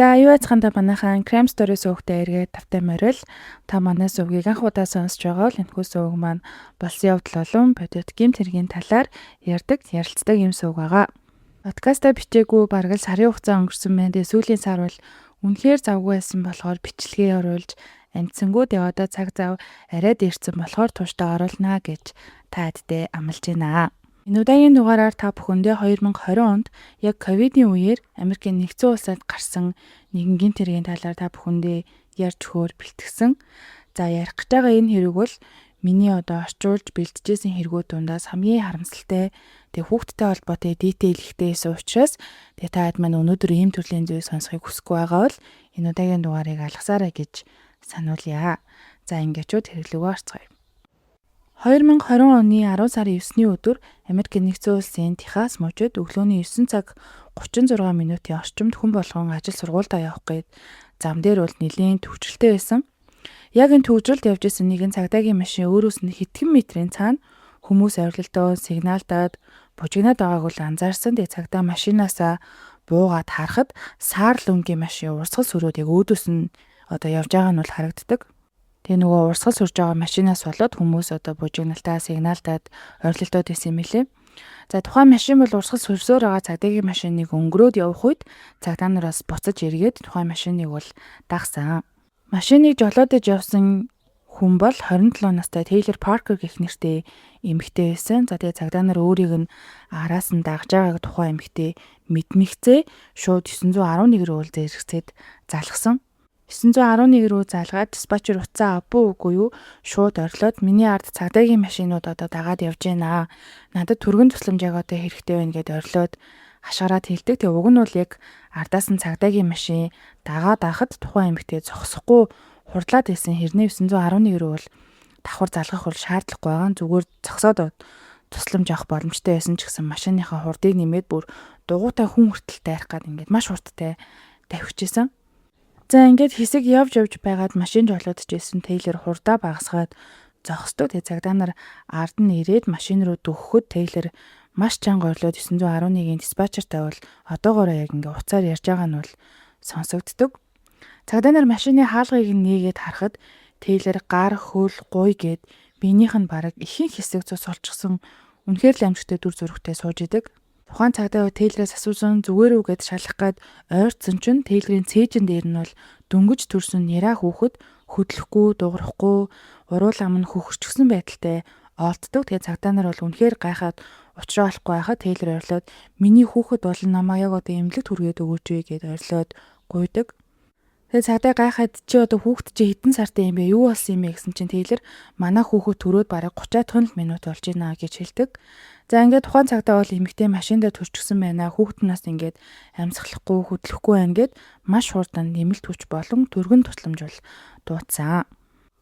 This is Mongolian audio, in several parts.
За, юу яцханда манайхан Crime Story сувгтай эргээд тавтай морил. Та манай сувгийг анх удаа сонсож байгаа бол энэхүү сувг маань болсон явдал болон бодит гэмт хэргийн талаар ярьдаг, ярилцдаг юм сувг байгаа. Подкаста бичээгүй бараг л сарын хугацаа өнгөрсөн байна. Тэгээ сүүлийн сар бол үнэхээр завгүй байсан болохоор бичлэгээ оруулж амжсангүй. Тэгээ одоо цаг зав арай дээрсэн болохоор тууштай оруулнаа гэж та хэдтэй амлаж байна. Энэ удаагийн дугаараар та бүхэндээ 2020 онд яг ковидын үеэр Америкийн нэгдсэн улсад гарсан нэгэн гэмт хэргийн талаар та бүхэндээ ярьж өгөхөөр бэлтгэсэн. За, ярих гэж байгаа энэ хэрэг бол миний одоо орчуулж бэлтжижсэн хэрэгүүд дундаас хамгийн харамсалтай, тэгээ хүүхдтэй холбоотой detail ихтэй байсан учраас тэгээ та хэд маань өнөөдөр ийм төрлийн зүйл сонсохыг хүсэхгүй байгаа бол энэ удаагийн дугаарыг алгасаарай гэж сануулъя. За, ингээд хэрэг лүүгээ орцгоё. 2020 оны 10 сарын 9-ний өдөр Америкийн нэгдсэн улсын Техас мужид өглөөний 9 цаг 36 минутын орчимд хүн болгон ажил сургуульдаа явах гээд зам дээр бол нэлээн түгжрэлтэй байсан. Яг энэ түгжрэлд явж исэн нэгэн цагдаагийн машин өөрөөс нь хэдхэн метрийн цаана хүмүүс орилолтоо сигналдаад бужигнаад байгааг бол анзаарсан. Тэгээ цагдаа машинаасаа буугаад харахад саарл өнгийн машин урсгал сөрөөд яг өөдөөс нь одоо явж байгаа нь бол харагддаг. Тэгээ нөгөө урсгал сөрж байгаа машинаас болоод хүмүүс одоо бужигналтаа сигналдаад орилолтоод байсан юм билээ. За, тухайн машин бол урсгал сөрсөөр байгаа цагдаагийн машиныг өнгөрөөд явах үед цагдаа нараас буцаж эргээд тухайн машиныг бол дагсан. Машиныг жолоодож явсан хүн бол 27 настай Тейлор Паркер гэх нэртэй эмэгтэй байсан. За, тэгээ цагдаа нар өөрийг нь араас нь дагаж байгааг тухайн эмэгтэй мэдмэгцээ шууд 911 рүү зэрэгцээд залгасан. 911 рүү залгаад dispatcher утсаа авбуу үгүй юу, шууд орилоод миний ард цагдаагийн машинууд одоо дагаад явж байна. Надад түргэн тусламж яг одоо хэрэгтэй байна гэд орилоод хашгираад хэлдэг. Тэгээ уг нь бол яг ардаас нь цагдаагийн машин дагаад байхад тухайн эмэгтэй зогсохгүй хурдлаад байсан хэрнээ 911 рүү бол давхар залгах бол шаардлагагүй байгаа. Зүгээр зогсоод тусламж авах боломжтой байсан ч гэсэн машиныхаа хурдыг нэмээд бүр дугуйтай хүн хүртэл дайрах гад ингээд маш хурдтай давхижсэн. За, ингээд хэсэг явж явж байгаад машин жолоодож исэн Тейлор хурдаа багасгаад зогсдог. Тэгээ цагдаа нар ард нь ирээд машин руу дөхөхөд Тейлор маш чанга орилоод 911-ийн dispatcher тай бол одоогоороо яг ингээ утсаар ярьж байгаа нь бол сонсогддог. Цагдаа нар машины хаалгыг нь нээгээд харахад Тейлор гар, хөл, гуй гээд биенийх нь бараг ихэнх хэсэг цус олчихсон, үнэхээр л аймшигтай дүр зурагтай сууж идэг. Тухайн цагдаа Тейлорээс асуусан, зүгээр үү гэд шалах гээд ойртсон чинь Тейлорийн цээжин дээр нь бол дөнгөж төрсөн няраа хүүхэд хөдлөхгүй, дуграхгүй, уруул ам нь хөхөрчихсөн байдалтай олддог. Тэгээ цагдаа нар бол үнэхээр гайхаад учраа олохгүй байхад Тейлор орилоод миний хүүхэд бол намайг яг одоо эмнэлэгт хүргээд өгөөч вэ гэд орилоод гуйдаг. Тэгээ цагдаа гайхаад чи одоо хүүхэд чи хэдэн сартай юм бэ? Юу болсон юм бэ гэсэн чинь Тейлор манай хүүхэд төрөөд бараг 30-аад минут болж байна гэж хэлдэг. За, ингээд тухайн цагдаа бол эмэгтэй машин дээр төрчихсөн байна. Хүүхэд нас ингээд амьсгалахгүй, хөдлөхгүй байна гэд маш хурдан нэмэлт хүч болон түргэн тусламж бол дуудсан.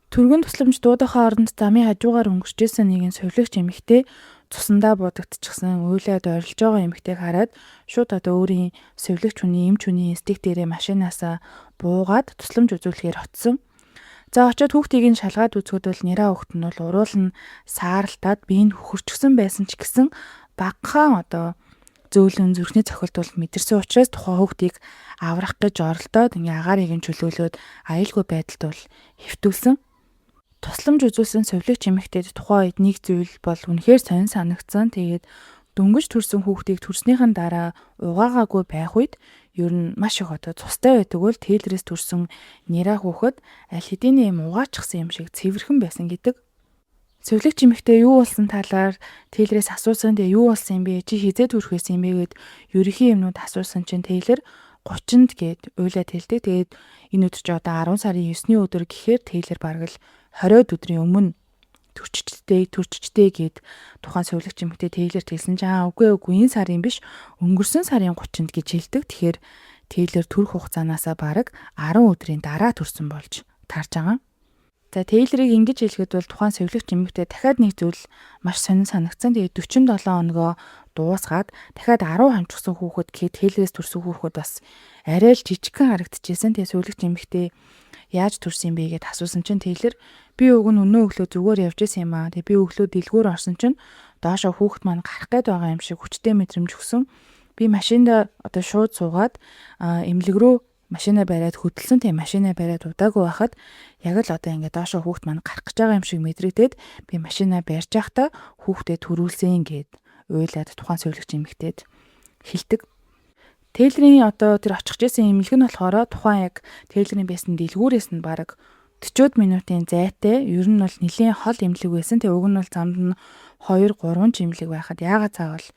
Түргэн тусламж дуудахын оронд замын хажуугаар өнгөрч исэн нэгэн сувилагч эмэгтэй цусандаа будагдчихсан, уйлаад орилж байгаа эмэгтэйг хараад шууд одоо өөрийн сувилагч хүний, эмч хүний инстинктээрээ машинаасаа буугаад тусламж үзүүлэхээр очсон. За, очиод хүүхдийг нь шалгаад үзэхэд бол няраа хүүхэд нь бол уруул нь сааралтаад бие нь хөхөрчихсөн байсан ч гэсэн багахан одоо зөөлөн зүрхний цохилт бол мэдэрсэн учраас тухайн хүүхдийг аврах гэж оролдоод ингээ агаарыг нь чөлөөлөөд аюулгүй байдалд бол хэвтүүлсэн. Тусламж үзүүлсэн сувилагч эмэгтэйд тухайн үед нэг зүйл бол үнэхээр сонин санагдсан. Тэгээд дөнгөж төрсэн хүүхдийг төрснийхэн дараа угаагаагүй байх үед ер нь маш их одоо цустай байдаг бол Тейлорээс төрсэн няраа хүүхэд аль хэдийн юм угаачихсан юм шиг цэвэрхэн байсан гэдэг. Сувилагч эмэгтэй юу болсон талаар Тейлорээс асуусан. Тэгээ юу болсон юм бэ? Чи хэзээ төрөх байсан юм бэ гэд ерөнхий юмнууд асуусан чинь Тейлор 30-нд гээд уйлаад хэлдэг. Тэгээд энэ өдөр чи одоо 10 сарын 9-ний өдөр гэхээр Тейлор бараг л 20-од өдрийн өмнө төрччтэй төрччтэй гэд тухайн сувилагч эмэгтэй Тейлорт хэлсэн чинь аа, үгүй үгүй, энэ сарын биш, өнгөрсөн сарын 30-нд гэж хэлдэг. Тэгэхээр Тейлор төрөх хугацаанаасаа бараг 10 өдрийн дараа төрсөн болж таарч байгаа. За, Тейлорыг ингэж хэлэхэд бол тухайн сувилагч эмэгтэй дахиад нэг зүйл маш сонин санагдсан. Тэгээд 47 хоногоо дуусгаад дахиад 10 хамчихсан хүүхэд гэхэд Тейлорээс төрсөн хүүхэд бас арай л жижигхэн харагдчихсэн. Тэгээд сувилагч эмэгтэй яаж төрсөн юм бэ гэд асуусан чинь Тейлор би уг нь өнөө өглөө зүгээр явж исэн юм аа. Тэгээ би өглөө дэлгүүр орсон чинь доошо хүүхэд маань гарах гээд байгаа юм шиг хүчтэй мэдрэмж өгсөн. Би машиндаа одоо шууд суугаад эмнэлэг рүү Машина бариад хөдөлсөн, тийм машина бариад удаагүй байхад яг л одоо ингээд доошоо хүүхд маань гарах гэж байгаа юм шиг мэдрэгдээд би машина барьж байхдаа хүүхдээ төрүүлсэн гээд уйлаад тухайн сувилагч эмэгтэйд хэлдэг. Тейлрийн одоо тэр очих гэсэн эмнэлэг нь болохоор тухайн яг Тейлрийн байсан дэлгүүрээс нь бараг 40 минутын зайтай, ер нь бол нэлээн хол эмнэлэг байсан. Тэгээ уг нь бол замд нь 2 3 ч эмнэлэг байхад яагаад заавал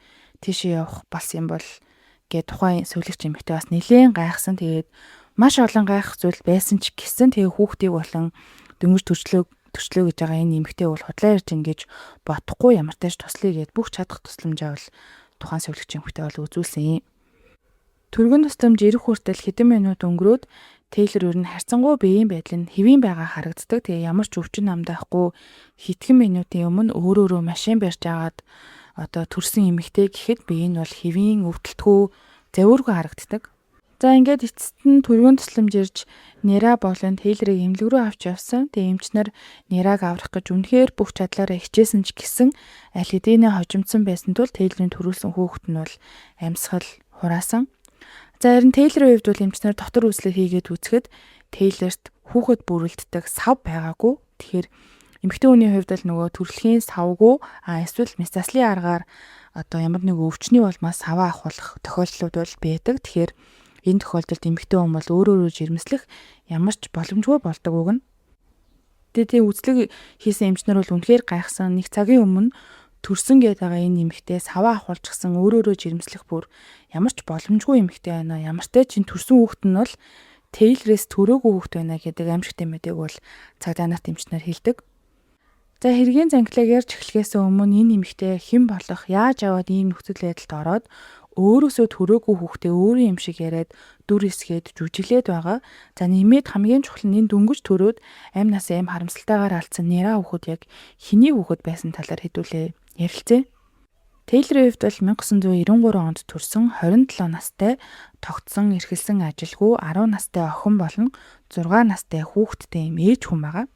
тийшээ явах болсон юм бол гэ тухайн сувилагч эмэгтэй бас нэлээн гайхсан. Тэгээд маш олон гайхах зүйл байсан ч гэсэн тэгээ хүүхдийг болон дөнгөж төрчлөө гэж байгаа энэ эмэгтэй бол худлаа ярьж ин гэж бодохгүй ямар тааш туслая гэд бүх чадах тусламжаа бол тухайн сувилагч эмэгтэй бол үзүүлсэн. Түргэн тусламж ирэх хүртэл хэдэн минут өнгөрөөд Тейлор ер нь харьцангуй биеийн байдал нь хэвийн байгаа харагддаг. Тэгээ ямар ч өвчин намдаахгүй хэдхэн минутын өмнө өөр өөрөө машин барьж агаад одоо төрсөн эмэгтэй гэхэд бие нь бол хэвийн, өвдөлтгүй, завиургүй харагддаг. За ингээд эцэст нь түргэн тусламж ирж Нера болон Тейлорыг эмнэлэг рүү авч явсан. Тэгээ эмч нар Нераг аврах гэж үнэхээр бүх чадлаараа хичээсэн ч гэсэн аль хэдийнэ хожимдсон байсан тул Тейлорын төрүүлсэн хүүхэд нь бол амьсгал хураасан. За харин Тейлорын хувьд бол эмч нар дотор үзлэг хийгээд үзэхэд Тейлорт хүүхэд бүрэлддэг сав байгаагүй. Тэгэхээр эмэгтэй хүний хувьд л нөгөө төрөлхийн савгүй эсвэл мэс заслын аргаар одоо ямар нэг өвчний улмаас саваа авахулах тохиолдлууд бол байдаг. Тэгэхээр энэ тохиолдолд эмэгтэй хүн бол өөр өөрөөр жирэмслэх ямар ч боломжгүй болдог үг нь. Тэгээ үзлэг хийсэн эмч нар бол үнэхээр гайхсан. Нэг цагийн өмнө төрсөн гээд байгаа энэ эмэгтэй саваа авахулчихсан, өөр өөрөөр жирэмслэх бүр ямар ч боломжгүй эмэгтэй байна. Ямартай ч энэ төрсөн хүүхэд нь бол Тейлрээс төрөөгүй хүүхэд байна гэдэг аимшигтай мэдээг бол цагдаа нарт эмч нар хэлдэг. За хэргийн занглааг ярьж эхлэхээс өмнө энэ эмэгтэй хэн болох, яаж аваад ийм нөхцөл байдалд ороод өөрөөсөө төрөөгүй хүүхдээ өөрийн юм шиг яриад дүр эсгээд жүжиглээд байгаа. За нэмээд хамгийн чухал нь энэ дөнгөж төрөөд амь нас аим харамсалтайгаар алдсан Нера хүүхэд яг хэний хүүхэд байсан талаар хэдүүлээ ярилцъя. Тейлорын хувьд бол 1993 онд төрсөн 27 настай тогтсон эрхэлсэн ажилгүй 10 настай охин болон 6 настай хүүхэдтэй юм ээж хүн байгаа.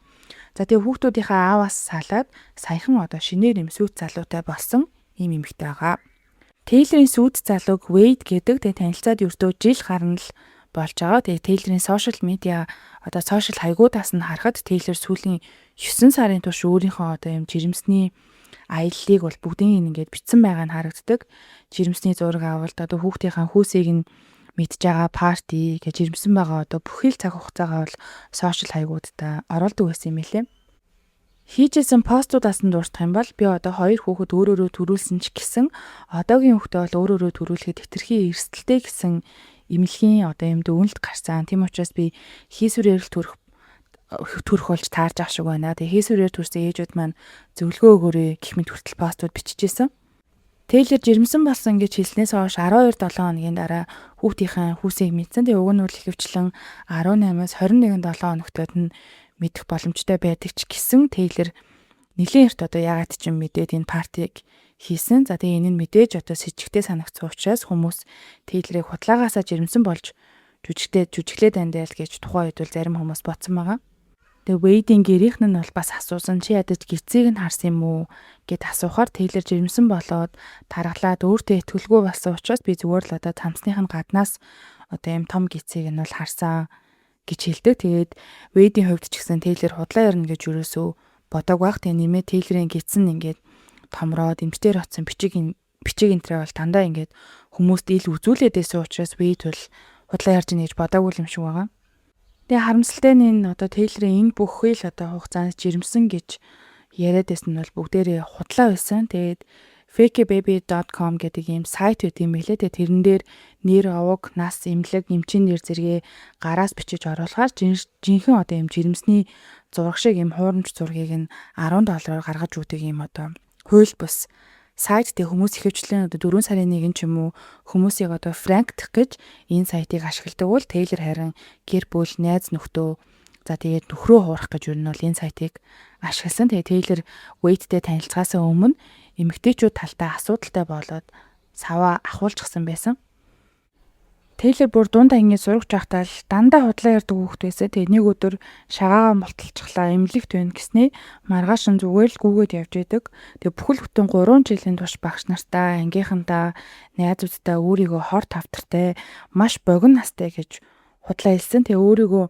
За тэгээ хүүхдүүдийнхээ ааваас салаад саяхан одоо шинээр юм сүйт залуутай болсон ийм эмэгтэй байгаа. Тейлорын сүйт залууг Вейд гэдэг, тэгээ танилцаад ердөө жил гарна л болж байгаа. Тэгээ Тейлорын social media одоо social хаягуудаас нь харахад Тейлор сүүлийн 9 сарын турш өөрийнхөө одоо юм жирэмсний аяллыг бол бүгдийг ингээд бичсэн байгаа нь харагддаг. Жирэмсний зураг авалт, одоо хүүхдийнхаа хүүсийг нь мэдж байгаа party гэж жирэмсэн байгаа одоо бүхий л цаг хугацаагаа бол social хаягуудаа оруулдаг байсан юм билээ. Хийжсэн постуудаас нь дурдах юм бол би одоо хоёр хүүхэд өөр өөрөөр төрүүлсэн ч гэсэн одоогийн хүүхдээ бол өөр өөрөөр төрүүлэхэд хэтэрхий эрсдэлтэй гэсэн эмнэлгийн одоо юм дүгнэлт гарсан. Тийм учраас би хийсвэрээр л төрөх болж таарж ах шиг байна. Тэгээ хийсвэрээр төрсэн ээжүүд маань зөвлөгөө өгөөрэй гэх мэт хүртэл постууд биччихсэн. Тейлор жирэмсэн болсон гэж хэлснээс хойш 12 7 хоногийн дараа хүүхдийнхээ хүүсийг мэдсэн. Тэгээ уг нь бол ихэвчлэн 18-аас 21 7 хоногтод нь мэдэх боломжтой байдаг ч гэсэн Тейлор нэлээн эрт одоо яагаад ч юм мэдээд энэ party г хийсэн. За тэгээ энэ нь мэдээж одоо сэжигтэй санагдсан учраас хүмүүс Тейлорыг худлаагаасаа жирэмсэн болж жүжигтэй жүжиглээд байна л гэж тухайн үед бол зарим хүмүүс бодсон байгаа. Тэгээ Вейдийн гэрийнх нь бол бас асуусан, чи ядаж гэцийг нь харсан юм уу гэд асуухаар Тейлор жирэмсэн болоод таргалаад өөртөө итгэлгүй болсон учраас би зүгээр л одоо цамцных нь гаднаас одоо юм том гэцийг нь бол харсан гэж хэлдэг. Тэгээд Вейдийн хувьд ч гэсэн Тейлор худлаа ярина гэж юусоо бодог байх. Тэгээ нэмээ Тейлорын гэц нь ингээд томроод эмчтэр очсон бичиг бичиг энтрээ бол дандаа ингээд хүмүүст ил үзүүлээд байсан учраас Вейд бол худлаа ярьж ийн гэж бодоогүй юм шиг байгаа. Тэгээ харамсалтай нь энэ одоо Тейлорын энэ бүхий л одоо хугацаанд жирэмсэн гэж яриад байсан нь бол бүгдээрээ худлаа байсан. Тэгээд fakebaby.com гэдэг ийм сайт байт юм билээ. Тэгээ тэрэн дээр нэр, овог, нас, эмнэлэг, эмчийн нэр зэрэгээ гараас бичиж оруулахаар жинхэнэ одоо ийм жирэмсний зураг шиг ийм хуурамч зургийг нь 10 доллараар гаргаж өгдөг ийм одоо хууль бус сайт. Тэг хүмүүс ихэвчлэн одоо 4 сарын 1 ч юм уу хүмүүсийг одоо prank дах гэж энэ сайтыг ашигладаг бол Тейлор харин гэр бүл, найз нөхдөө, за тэгээд нөхрөө хуурах гэж ер нь бол энэ сайтыг ашигласан. Тэгээд Тейлор Вейдтэй танилцахаас өмнө эмэгтэйчүүд талтай асуудалтай болоод саваа ахуулчихсан байсан. Тейлор бүр дунд ангийн сурагч байхдаа л дандаа худлаа ярьдаг хүүхэд байсан. Тэгээ нэг өдөр шагаагаа мулталчихлаа, эмнэлэгт байна гэснээ маргааш нь зүгээр л гүйгээд явж идэг. Тэгээ бүхэл бүтэн 3 жилийн турш багш нартаа, ангийнхантаа, найзуудтаа өөрийгөө хор тавтартай, маш богино настай гэж худлаа хэлсэн. Тэгээ өөрийгөө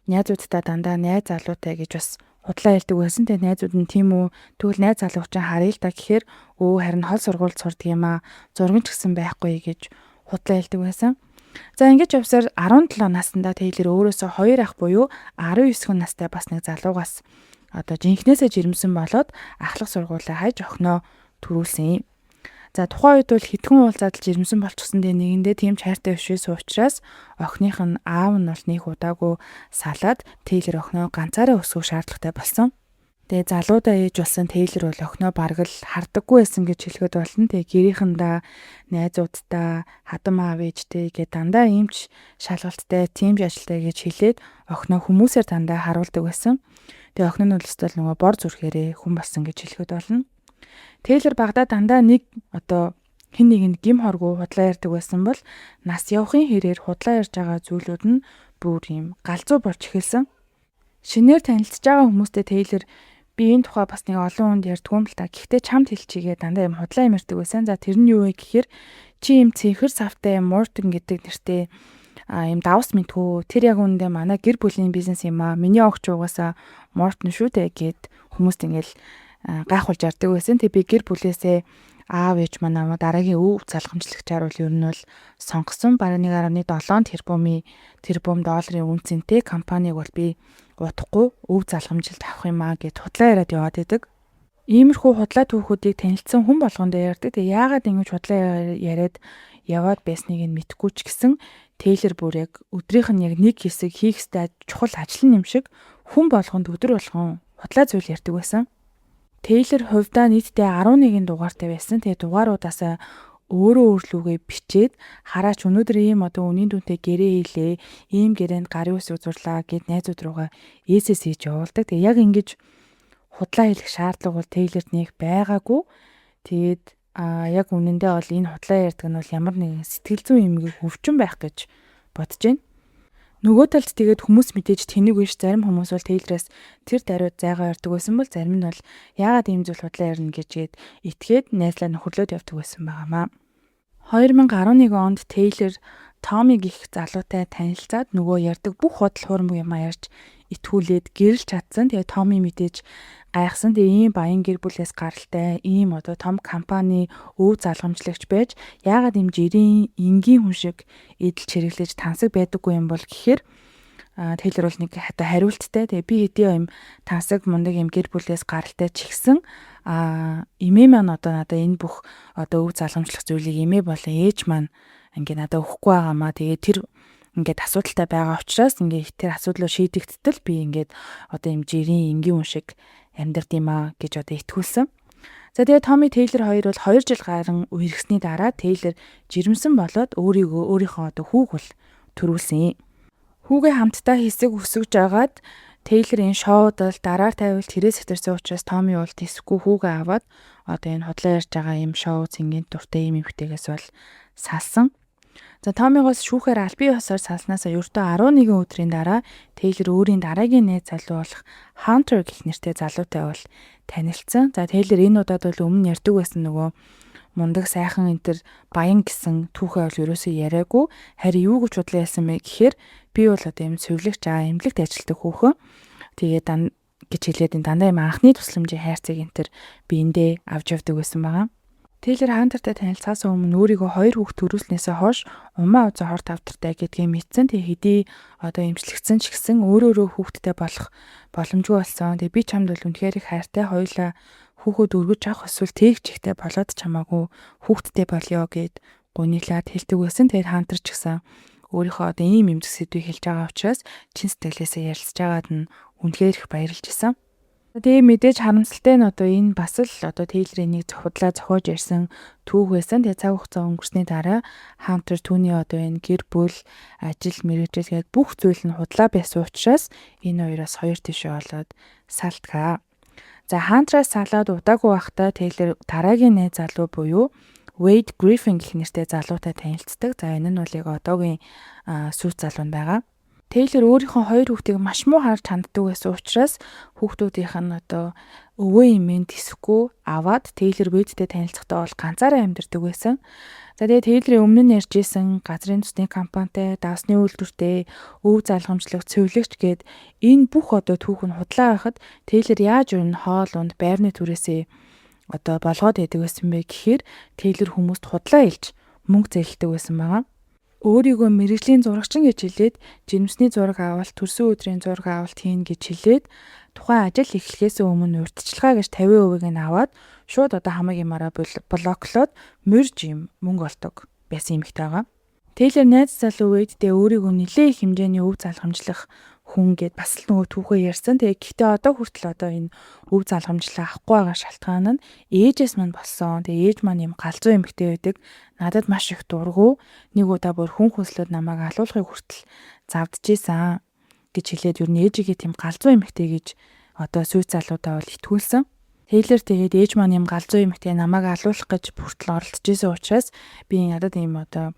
найзуудтай дандаа найз залуутай гэж бас худлаа хэлдэг байсан. Тэгээ найзууд нь тийм үү, тэгвэл найз залууг чинь харъя л да гэхээр өө харин хол сургуульд сурдаг юм аа, зураг ч гэсэн байхгүй гэж худлаа хэлдэг байсан. За, ингэж явсаар 17 наснда Тейлор өөрөөсөө 2 ах буюу 19 настай бас нэг залуугаас одоо жинхнээсээ жирэмсэн болоод ахлах сургуулаа хаяж охиноо төрүүлсэн. За, тухайн үед бол хэдхэн уулзаад л жирэмсэн болчихсон. Тэгээ нэгэндээ тийм ч хайртай биш байсан учраас охиных нь аав нь бол нэг удаагүй салаад Тейлор охиноо ганцаараа өсгөх шаардлагатай болсон. Тэгээ залуудаа ээж болсон Тейлор бол охиноо бараг л хардаггүй байсан гэж хэлэхэд болно. Тэгээ гэрийнхэндээ, найзууддаа, хадам аав ээжтэй гэ дандаа иймч шалгалттай, тийм ч ажилтай гэж хэлээд охиноо хүмүүсээр дандаа харуулдаг байсан. Тэгээ охин нь бол өстөл нөгөө бор зүрхээрээ хүн болсон гэж хэлэхэд болно. Тейлор багадаа дандаа нэг одоо хэн нэгэнд гэм хоргүй худлаа ярьдаг байсан бол нас явахын хэрээр худлаа ярьж байгаа зүйлүүд нь бүр юм галзуу болж эхэлсэн. Шинээр танилцж байгаа хүмүүстэй Тейлор би энэ тухай бас нэг олон хүнд ярьдгүй юм л та. Гэхдээ чамд хэлчихье дандаа юм худлаа юм ярьдаг байсан. За, тэр нь юу вэ гэхээр чи юм цэнхэр савтай Мортон гэдэг нэртэй юм давс мэдхүү. Тэр яг үүндээ манай гэр бүлийн бизнес юм аа. Миний огч угаасаа Мортон шүү дээ гэд хүмүүст ингээл гайхуулж ярьдаг байсан. Тэг би гэр бүлээсээ аав ээж манай дараагийн өв залгамжлагчаар бол ер нь бол сонгосон. Бараг 1.7 тэрбум долларын үнэ цэнтэй компанийг бол би удахгүй өв залгамжилт авах юм аа гэд худлаа яриад яваад байдаг. Иймэрхүү худлаа түүхүүдийг танилцсан хүн болгонд ярьдаг. Тэгээ яагаад ингэж худлаа яриад яваад байсныг нь мэдэхгүй ч гэсэн Тейлор бүр яг өдрийнх нь яг нэг хэсэг хийх ёстой чухал ажил юм шиг хүн болгонд өдөр болгон худлаа зүйл ярьдаг байсан. Тейлор хувьдаа нийтдээ 11 дугаартай байсан. Тэгээ дугааруудаасаа өөрөө өөрлүүгээ бичээд хараач өнөөдөр ийм одоо үнийн дүнтэй гэрээ хийлээ, ийм гэрээнд гарын үсэг зурлаа гэд найзууд руугаа эсэс хийж явуулдаг. Тэгээ яг ингэж худлаа хэлэх шаардлага бол Тейлорт нэг байгаагүй. Тэгээд яг үнэндээ бол энэ худлаа ярьдаг нь бол ямар нэгэн сэтгэл зүйн эмгэг өвчин байх гэж бодож байна. Нөгөө талд тэгээд хүмүүс мэдээж тэнэг биш, зарим хүмүүс бол Тейлораас тэр даруйд зайгаа ярьдаг байсан бол зарим нь бол яагаад ийм зүйл худлаа ярина гэжгээд итгээд найзлаа нөхөрлөөд явдаг байсан байгаамаа. 2011 онд Тейлор Томми гэх залуутай танилцаад нөгөө ярьдаг бүх худал хуурмаг юмаа ярьж итгүүлээд гэрэлж чадсан. Тэгээ Томми мэдээж гайхсан. Тэгээ ийм баян гэр бүлээс гаралтай, ийм одоо том компани өв залгамжлагч байж яагаад ийм жирийн энгийн хүн шиг эдэлж хэрэглэж тансаг байдаггүй юм бол гэхээр Тейлор бол нэг хата хариулттай. Тэгээ би хэдий юм тансаг мундаг юм гэр бүлээс гаралтай ч ихсэн эмээ маань одоо надаа энэ бүх одоо өв залгамжлах зүйлийг эмээ болон ээж маань ингээ надаа өгөхгүй байгаамаа. Тэгээ тэр ингээд асуудалтай байгаа учраас ингээд тэр асуудлыг шийдэгдтэл би ингээд одоо юм жирийн энгийн хүн шиг амьдард юм аа гэж одоо итгүүлсэн. За, тэгээ Томми Тейлор хоёр бол 2 жил гарan үерхсэний дараа Тейлор жирэмсэн болоод өөрийгөө өөрийнхөө одоо хүүг бол төрүүлсэн. Хүүгээ хамтдаа хэсэг өсгөж агаад Тейлор энэ шоудал дараар тавилт хэрэг сэтэрсэн учраас Томми бол тэсэхгүй хүүгээ аваад одоо энэ худлаа ярьж байгаа юм шоу цэнгийн дуртай юм эмхтэйгээс бол салсан. За, Томигоос шүүхээр албан ёсоор салснаасаа ердөө 11 өдрийн дараа Тейлор өөрийн дараагийн найз залуу болох Хантер гэх нэртэй залуутай бол танилцсан. За, Тейлор энэ удаад бол өмнө ярьдаг байсан нөгөө мундаг сайхан энэ төр баян гэсэн түүхээ бол ерөөсөө яриаггүй. Харин юу гэж худлаа ярьсан бэ гэхээр би бол одоо юм цэвэрлэгч аа эмнэлэгт ажилладаг хүүхэн. Тэгээд дан гэж хэлээд энэ дандаа юм анхны тусламжийн хайрцаг энэ төр биендээ авч явдаг байсан байгаа. Тейлор Хантертай танилцахаас өмнө өөрийгөө хоёр хүүхд төрүүлснээсээ хойш умаа узаа хор тавдартай гэдгийг мэдсэн. Тэгээ хэдий одоо эмчлэгдсэн ч гэсэн өөр өөрөө хүүхэдтэй болох боломжгүй болсон. Тэгээ би чамд бол үнэхээр их хайртай, хоёулаа хүүхэд өргөж авах эсвэл тээх чихтэй болоод чамаагүй хүүхэдтэй болёо гэд гуниглаад хэлдэг байсан. Тэгээд Хантер ч гэсэн өөрийнхөө одоо ийм эмзэг сэдвийг хэлж байгаа учраас чин сэтгэлээсээ ярилцж байгаад нь үнэхээр их баярлж исэн. Тэгээ мэдээж харамсалтай нь одоо энэ бас л одоо Тейлорын нэг худлаа зохиож ярьсан түүх байсан. Тэгээ цаг хугацаа өнгөрсний дараа Хантер түүний одоо энэ гэр бүл, ажил, мэргэжил гээд бүх зүйл нь худлаа байсан учраас энэ хоёроос хоёр тишээ болоод салдгаа. За, Хантераас салаад удаагүй байхдаа Тейлор дараагийн найз залуу буюу Wade Griffin гэх нэртэй залуутай танилцдаг. За, энэ нь бол яг одоогийн сүйт залуу нь байгаа. Тейлор өөрийнхөө хоёр хүүхдийг маш муу харж ханддаг байсан учраас хүүхдүүдийнх нь одоо өвөө эмээ тэсэхгүй аваад Тейлор Вэйдтэй танилцахдаа бол ганцаараа амьдардаг байсан. За тэгээ Тейлорын өмнө нь ярьж исэн газрын цусны компанитай, давсны үйлдвэртэй, өв залгамжлах, цэвлэгч гээд энэ бүх одоо түүх нь худлаа байхад Тейлор яаж ер нь хоол унд байрны түрээсээ одоо болгоод байдаг байсан бэ гэхээр Тейлор хүмүүст худлаа хэлж мөнгө зээлдэг байсан байгаа. Өөрийгөө мэргэжлийн зурагчин гэж хэлээд жирэмсний зураг авалт, төрсөн өдрийн зураг авалт хийнэ гэж хэлээд тухайн ажил эхлэхээс өмнө урьдчилгаа гэж 50%-ийг нь аваад шууд одоо хамаг юмараа блоклоод морж юм мөнгө олдог байсан эмэгтэй байгаа. Тейлор найз залуу Вэйдтэй өөрийгөө нэлээд их хэмжээний өв залгамжлах хүн гэд бас л нөгөө түүхээ ярьсан. Тэгээ гэхдээ одоо хүртэл одоо энэ өв залгамжлаа авахгүй байгаа шалтгаан нь ээжээс мань болсон. Тэгээ ээж маань юм галзуу эмэгтэй байдаг. Надад маш их дургу. Нэг удаа бүр хүн хүслээд намайг алуулахыг хүртэл завдчихсан гэж хэлээд ер нь ээжигээ тийм галзуу эмэгтэй гэж одоо сүйц залуудаа бол итгүүлсэн. Тейлор тэгээд ээж маань юм галзуу эмэгтэй намайг алуулах гэж бүртэл оролдож исэн учраас би надад ийм одоо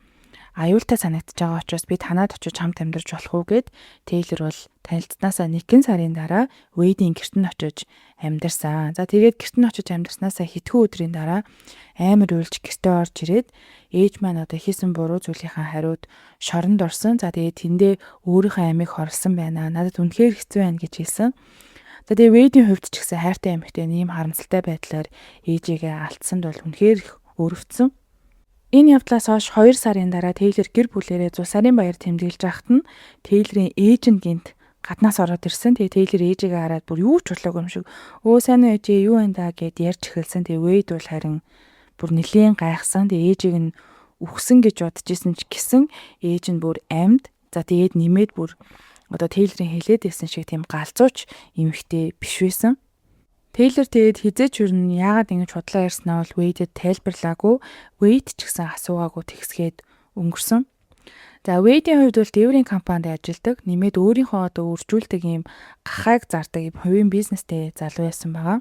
аюултай санагдаж байгаа учраас би танаад очиж хамт амьдарч болох уу гэд Тейлор бол танилцснаасаа нэгэн сарын дараа Вэйдийн гэрт нь очиж амьдарсан. За тэгээд гэрт нь очиж амьдарснаасаа хэдхэн өдрийн дараа амар уйлж гэртээ орж ирээд ээж маань одоо хийсэн буруу зүйлийнхаа хариуд шоронд орсон. За тэгээд тэндээ өөрийнхөө амийг хорлсон байна. Надад үнэхээр хэцүү байна гэж хэлсэн. За тэгээд Вэйдийн хувьд ч гэсэн хайртай эмэгтэй ийм харамсалтай байдлаар ээжигээ алдсанд бол үнэхээр их өрөвдсөн. Энэ явдлаас хойш 2 сарын дараа Тейлор гэр бүлээрээ зул сарын баяр тэмдэглэж байхад нь Тейлорын ээж нь гинт гаднаас ороод ирсэн. Тэгээ Тейлор ээжигээ хараад бүр юу ч болоогүй юм шиг "Өө сайн уу ээжээ, юу байна да" гэд ярьж эхэлсэн. Тэгээ Вэйд бол харин бүр нэлээн гайхсан. Тэгээ ээжийг нь үхсэн гэж бодож исэн ч гэсэн ээж нь бүр амьд. За тэгээд нэмээд бүр одоо Тейлорын хэлээд байсан шиг тийм галзууч эмэгтэй биш байсан. Тейлор тэгээд хэзээ ч ер нь яагаад ингэж худлаа ярьснаа бол Вэйдэд тайлбарлаагүй. Вэйд ч гэсэн асуугаагүй тэгсгээд өнгөрсөн. За Вэйдийн хувьд бол дээврийн компанид ажилладаг. Нэмээд өөрийнхөө одоо үржүүлдэг ийм гахайг зардаг ийм хувийн бизнестэй залуу байсан байгаа.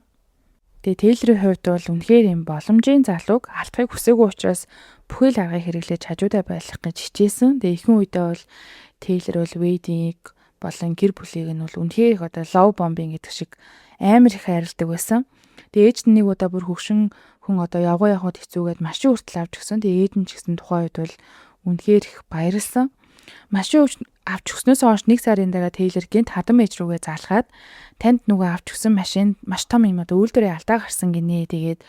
Тэгээ Тейлорын хувьд бол үнэхээр ийм боломжийн залууг алдахыг хүсээгүй учраас бүхий л аргыг хэрэглээж хажуудаа байх гэж хичээсэн. Тэгээ ихэнх үедээ бол Тейлор бол Вэйдийг болон гэр бүлийг нь бол үнэхээр их одоо love bombing гэдэг шиг амар их хайрладаг байсан. Тэгээ ээж нь нэг удаа бүр хөгшин хүн одоо явгаа явахад хэцүүгээд машин хүртэл авч өгсөн. Тэгээ ээж нь ч гэсэн тухайн үед бол үнэхээр их баярлсан. Машин авч өгснөөс хойш 1 сарын дараа Тейлор гэнэт хадам ээж рүүгээ залхаад танд нөгөө авч өгсөн машин маш том юм одоо үйлдвэрийн алдаа гарсан гинэ. Тэгээд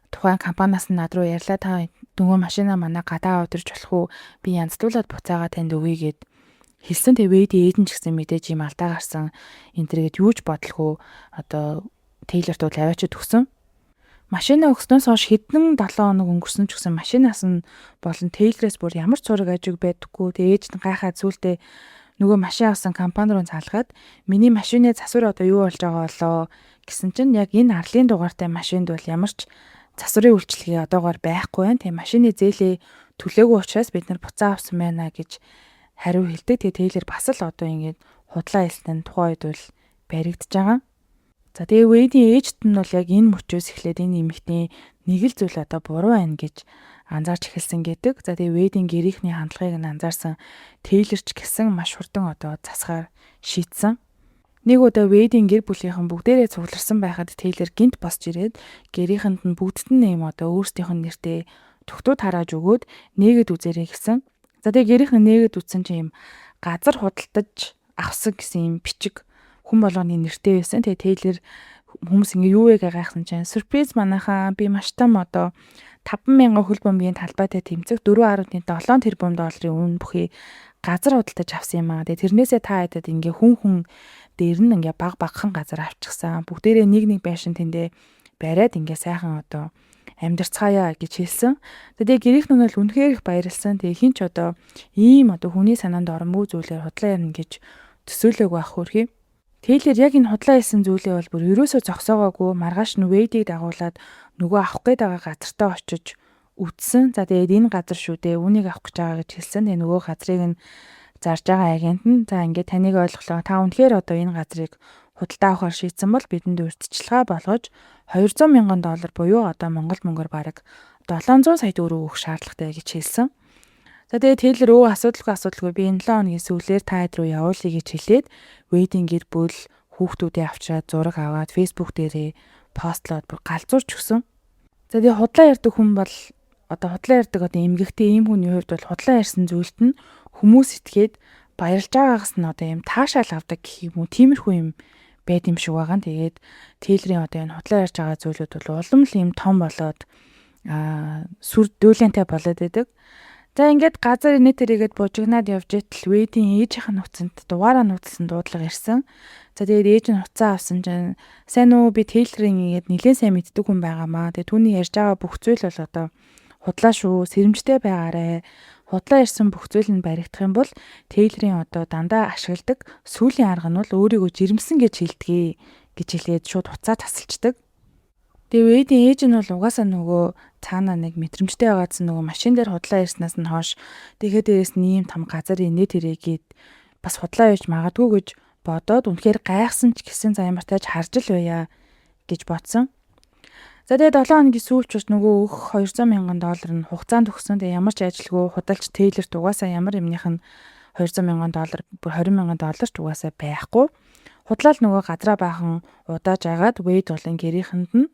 тухайн компаниас нь над руу ярьлаа, та нөгөө машина манай гадаа аваад ирж болох уу? Би янзлуулаад буцаагаа танд өгье гэд хэлсэн. Тэгээ Вэйди ээж нь ч гэсэн мэдээж ийм алдаа гарсан энэ тэр гээд юу ч бодлого одоо Тейлорт бол аваачид өгсөн. Машина өгснөөс хойш хэдэн 7 хоног өнгөрсөн ч гэсэн машинаас нь болон Тейлорээс бүр ямар ч зураг ажиг байдаггүй. Тэгээ ээж нь гайхаад сүултээ нөгөө машин авсан компани руу залгаад миний машины засвар одоо юу болж байгаа болоо гэсэн чинь яг энэ арлын дугаартай машинд бол ямар ч засварын үйлчилгээ одоогоор байхгүй байна. Тэгээ машины зээлээ төлөөгүй учраас бид нар буцаа авсан байна гэж хариу хэлдэг. Тэгээ Тейлор бас л одоо ингэж худлаа хэлсэн нь тухайн үед бол баригдаж байгаа. За тэгээ Вэйдийн ээжт нь бол яг энэ мөчөөс эхлээд энэ эмэгтэй нэг л зүйл одоо буруу байна гэж анзаарч эхэлсэн гэдэг. За тэгээ Вэйдийн гэрийнхний хандлагыг нь анзаарсан Тейлор ч гэсэн маш хурдан одоо засахаар шийдсэн. Нэг удаа Вэйдийн гэр бүлийнхэн бүгдээрээ цугларсан байхад Тейлор гинт босч ирээд гэрийнхэнд нь бүгдд нь юм одоо өөрсдийнх нь нэртэй тогтууд харааж өгөөд нээгээд үзээрэй гэсэн. За тэгээ гэрийнхэн нээгээд үзсэн чинь юм газар худалдаж авсан гэсэн юм бичиг хүн болгоны нэртэй байсан. Тэгээ Тейлор хүмүүс ингээ юу вэ гэж гайхсан чинь surprise манайхаа би маш том одоо 5,000 хөл бөмбөгийн талбайтай тэмцэх 4.7 тэрбум долларын үнэ бүхий газар худалдаж авсан юм аа. Тэгээ тэрнээсээ та хэдэд ингээ хүн хүн дээр нь ингээ баг багхан газар авчихсан. Бүгдээрээ нэг нэг байшин тэндээ бариад ингээ сайхан одоо амьдарцгаая гэж хэлсэн. Тэгээ гэрийнх нь бол үнэхээр их баярлсан. Тэгээ хин ч одоо ийм одоо хүний санаанд оромгүй зүйлээр худлаа ярина гэж төсөөлөөгүй байх хөрхий. Тейлор яг энэ худлаа хийсэн зүйлээ бол бүр ерөөсөө зогсоогоогүй маргааш нь Вэйдийг дагуулад нөгөө авах гээд байгаа газартаа очиж үтсэн. За тэгээд энэ газар шүү дээ, үүнийг авах гэж байгаа гэж хэлсэн. Тэгээ нөгөө газрыг нь зарж байгаа агент нь за ингээд таныг ойлголоо. Та үнэхээр одоо энэ газрыг худалдаа авахар шийдсэн бол бидэнд урьдчилгаа болгож 200 мянган доллар буюу одоо Монгол мөнгөөр бараг 700 сая төгрөг өгөх шаардлагатай гэж хэлсэн. За тэгээ Тейлор асуудалгүй би энэ 7 хоногийн сүүлээр та хэд рүү явуулъя гэж хэлээд Вейдийн гэр бүл хүүхдүүдээ авчираад зураг аваад Facebook дээрээ постлоод бүр галзуурч өгсөн. За тэгээ худлаа ярьдаг хүн бол одоо худлаа ярьдаг одоо эмгэгтэй ийм хүний хувьд бол худлаа ярьсан зүйлд нь хүмүүс итгээд баярлж байгаагаас нь одоо ийм таашаал авдаг гэх юм уу, тиймэрхүү юм байд юм шиг байгаа. Тэгээд Тейлорын одоо энэ худлаа ярьж байгаа зүйлүүд бол улам л ийм том болоод сүр дүүлэнтэй болоод байдаг. За ингээд газар инээ тэрийгэд бужигнаад явж итэл Вейдийн ээжийнх нь утсанд дугаараа нууцлсан дуудлага ирсэн. За тэгээд ээж нь утсаа авсан чинь сайн уу, би Тейлорын ингээд нэлээд сайн мэддэг хүн байгаамаа. Тэгээд түүний ярьж байгаа бүх зүйл бол одоо худлаа шүү, сэрэмжтэй байгаарэ. Худлаа ярьсан бүх зүйл нь баригдах юм бол Тейлорын одоо дандаа ашигладаг сүүлийн арга нь бол өөрийгөө жирэмсэн гэж хэлдэг гэж хэлээд шууд утсаа тасалчдаг. Тэгээ Вейдийн ээж нь бол угаасаа нөгөө цаана нэг мэдрэмжтэй байгаадсан нөгөө машин дээр худлаа ярьснаас нь хойш тэгэхээр дээрээс нь ийм том газар инээ тэрээгээд бас худлаа ярьж магадгүй гэж бодоод үнэхээр гайхсан ч гэсэн за ямар тааж харж л байя гэж бодсон. За тэгээ 7 хоногийн сүүлч бас нөгөө өөх $200,000 нь хугацаанд өгсөн. Тэгээ ямар ч ажилгүй худалч Тейлорт угаасаа ямар юмных нь $200,000 бүр $20,000 ч угаасаа байхгүй. Худлаа л нөгөө газраа баахан удааж агаад Вейд болон гэрийнхэнд нь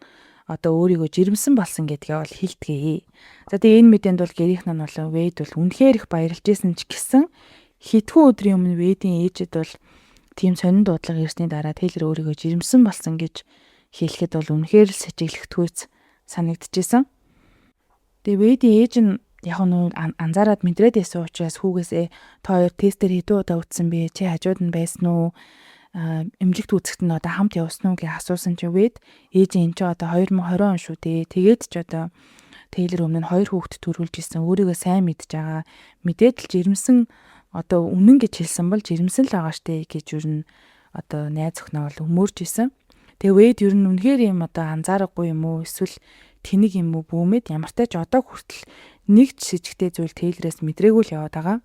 одоо өөрийгөө жирэмсэн болсон гэдгээ бол хэлдэгэ. За тэгээ энэ мэдээнд бол гэрийнх нь болон Вейд бол үнэхээр их баярлж исэн ч гэсэн хэдхэн өдрийн өмнө Вейдийн ээжэд бол тийм сонин дуудлага ирсний дараа Тейлор өөрийгөө жирэмсэн болсон гэж хэлэхэд бол үнэхээр л сэжиглэхтгүйц санагдчихсэн. Тэгээ Вейдийн ээж нь яг нь анзаараад мэдрээд байсан учраас хүүгээсээ та хоёр тестээр хэдэн удаа үтсэн бэ? Чи хажууд нь байсан уу? Эмнэлэгт үзэхэд нь одоо хамт явсан уу гэж асуусан чинь Вейд ээж энэ чи одоо 2020 он шүү дээ. Тэгээд ч одоо Тейлор өмнө нь 2 хүүхэд төрүүлж исэн. Өөрийгөө сайн мэдж байгаа. Мэдээд л жирэмсэн одоо үнэн гэж хэлсэн бол жирэмсэн л байгаа штэ гэж ер нь одоо найз охиноо бол өмөрж исэн. Тэгээ Вейд ер нь үнэхээр юм одоо анзаарахгүй юм уу эсвэл тэнэг юм уу бүүмэд ямартай ч одоо хүртэл нэг ч сэжигтэй зүйл Тейлорээс мэдрээгүй л яваад байгаа.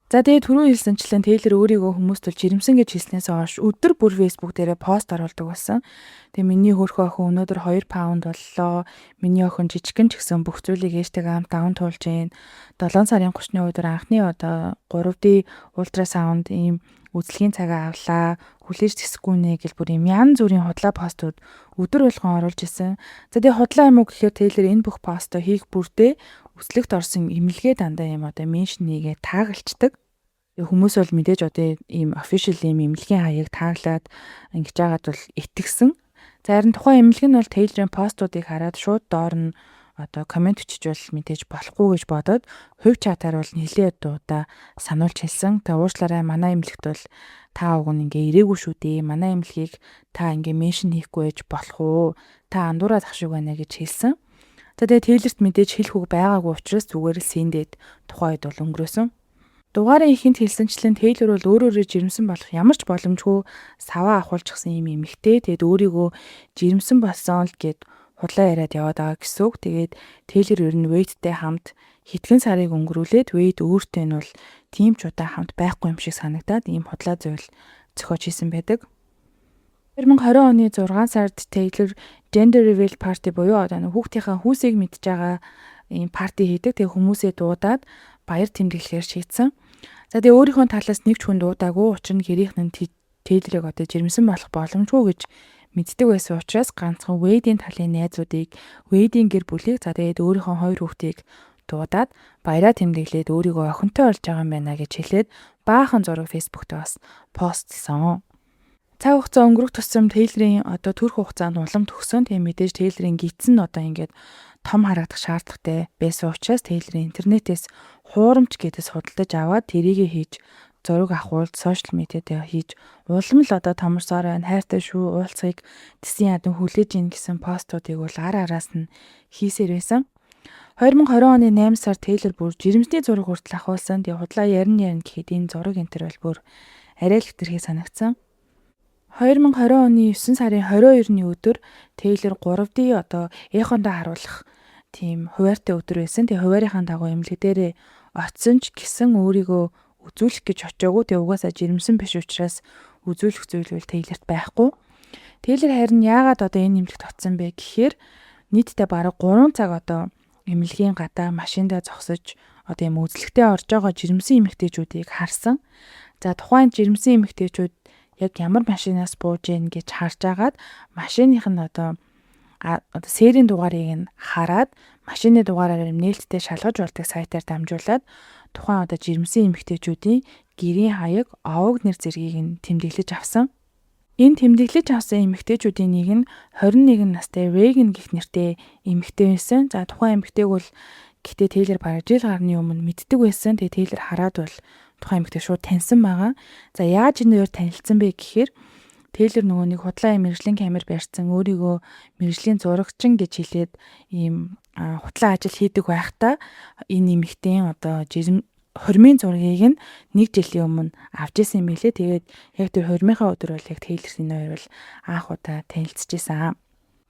За тэгээ түрүү хэлсэнчлэн Тейлор өөрийгөө хүмүүст бол жирэмсэн гэж хэлснээс хойш өдөр бүр Facebook дээрээ пост оруулдаг болсон. Тэгээ миний хөөрхөн охин өнөөдөр 2 паунд боллоо. Миний охин жижигхэн ч гэсэн бүх зүйлийг ээжтэйгээ хамт даван туулж гин. 7 сарын 30-ны өдөр анхны одоо 3D ультрасаунд ийм үзлэгийн цагаа авлаа. Хүлээж тэсэхгүй нэ гэл бүр ийм янз бүрийн худлаа постууд өдөр болгон оруулж исэн. За тэгээ худлаа юм уу гэхээр Тейлор энэ бүх постоо хийх бүрдээ үзлэгт орсон эмнэлгээ дандаа юм одоо mention хийгээ таагалчдаг. Хүмүүс бол мэдээж одоо ийм official ийм эмнэлгийн хаяг тааглаад ингэж яагаад бол итгэсэн. За харин тухайн эмнэлэг нь бол Тейлорын постуудыг хараад шууд доор нь одоо comment бичиж бол мэдээж болохгүй гэж бодоод хувь чатаар бол нэлээд удаа сануулж хэлсэн. Тэгээ уучлаарай, манай эмнэлэгт бол та уг нь ингээ ирээгүй шүү дээ. Манай эмнэлгийг та ингээ mention хийхгүй байж болох уу? Та андуураад ах шиг байна гэж хэлсэн. За тэгээ Тейлорт мэдээж хэлэх үг байгаагүй учраас зүгээр л seen дээд тухайн үед бол өнгөрөөсөн. Дугаарын эхэнд хэлсэнчлэн Тейлор бол өөрөөрөө жирэмсэн болох ямар ч боломжгүй саваа авахулчихсан юм эмэгтэй. Тэгээд өөрийгөө жирэмсэн болсон л гэд худлаа яриад яваад байгаа гэсэн үг. Тэгээд Тейлор ер нь Вейдтэй хамт хэдхэн сарыг өнгөрүүлээд Вейд өөртөө нь бол тийм ч удаа хамт байхгүй юм шиг санагдаад ийм худлаа зүйл зохиож хийсэн байдаг. 2020 оны 6 сард Тейлор gender reveal party буюу одоо нэг хүүхдийнхээ хүүсийг мэдж байгаа ийм party хийдэг. Тэгээ хүмүүсээ дуудаад баяр тэмдэглэхээр шийдсэн. За тэгээ өөрийнхөө талаас нэг ч хүн дуудаагүй. Учир нь гэрийнх нь Тейлорыг одоо жирэмсэн болох боломжгүй гэж мэддэг байсан учраас ганцхан Вейдийн талын найзуудыг, Вейдийн гэр бүлийг, за тэгээд өөрийнхөө хоёр хүүхдийг дуудаад баяраа тэмдэглээд өөрийгөө охинтой болж байгаа юм байна гэж хэлээд баахан зураг Facebook дээр бас постлсон. Цаг хугацаа өнгөрөх тусам Тейлорын одоо төрөх хугацаанд улам төгсөн. Тэгээ мэдээж Тейлорын гидсэн нь одоо ингээд том харагдах шаардлагатай байсан учраас Тейлорын интернетээс хуурамч гэдээс худалдаж аваад тэрийгэ хийж зураг авахулд social media дээр хийж улам л одоо томорсоор байна, хайртай шүү, уулзахыг тэсэн ядан хүлээж ийн гэсэн постуудыг бол ар араас нь хийсээр байсан. 2020 оны 8 сард Тейлор бүр жирэмсний зураг хүртэл авахулсан. Тэгээ худлаа ярина ярина гэхэд энэ зураг энэ төр бол бүр арай л хэтэрхий санагдсан. 2020 оны 9 сарын 22-ны өдөр Тейлор 3D одоо эхондоо харуулах тийм хуваартай өдөр байсан. Тэгээ хуваарийнхаа дагуу эмнэлэг дээрээ очисон ч гэсэн өөрийгөө үзүүлэх гэж очиагүй. Тэгээ угаасаа жирэмсэн биш учраас үзүүлэх зүйл бол Тейлорт байхгүй. Тейлор харин яагаад одоо энэ эмнэлэгт очсон бэ гэхээр нийтдээ бараг 3 цаг одоо эмнэлгийн гадаа машиндаа зогсож одоо юм үзлэгтээ орж байгаа жирэмсэн эмэгтэйчүүдийг харсан. За, тухайн жирэмсэн эмэгтэйчүүд яг ямар машинаас бууж гин гэж харж агаад машиных нь одоо серийн дугаарыг нь хараад, машины дугаараар нээлттэй шалгаж болдог сайтаар дамжуулаад тухайн одоо жирэмсэн эмэгтэйчүүдийн гэрийн хаяг, овог, нэр зэргийг нь тэмдэглэж авсан. Энэ тэмдэглэж авсан эмэгтэйчүүдийн нэг нь 21 настай Reagan гэх нэртэй эмэгтэй байсан. За, тухайн эмэгтэйг бол гэхдээ Тейлор бараг жил гарны өмнө мэддэг байсан. Тэгээ Тейлор хараад бол тухайн эмэгтэй шууд таньсан байгаа. За, яаж энэ хоёр танилцсан бэ гэхээр Тейлор нөгөө нэг худлаа юм мэргэжлийн камер барьсан, өөрийгөө мэргэжлийн зурагчин гэж хэлээд ийм худлаа ажил хийдэг байхдаа энэ эмэгтэйн одоо жирэм хурмын зургийг нь нэг жилийн өмнө авч исэн юм билээ. Тэгээд яг тэр хурмынхаа өдөр бол яг Тейлор энэ хоёр бол анх удаа танилцчихсан.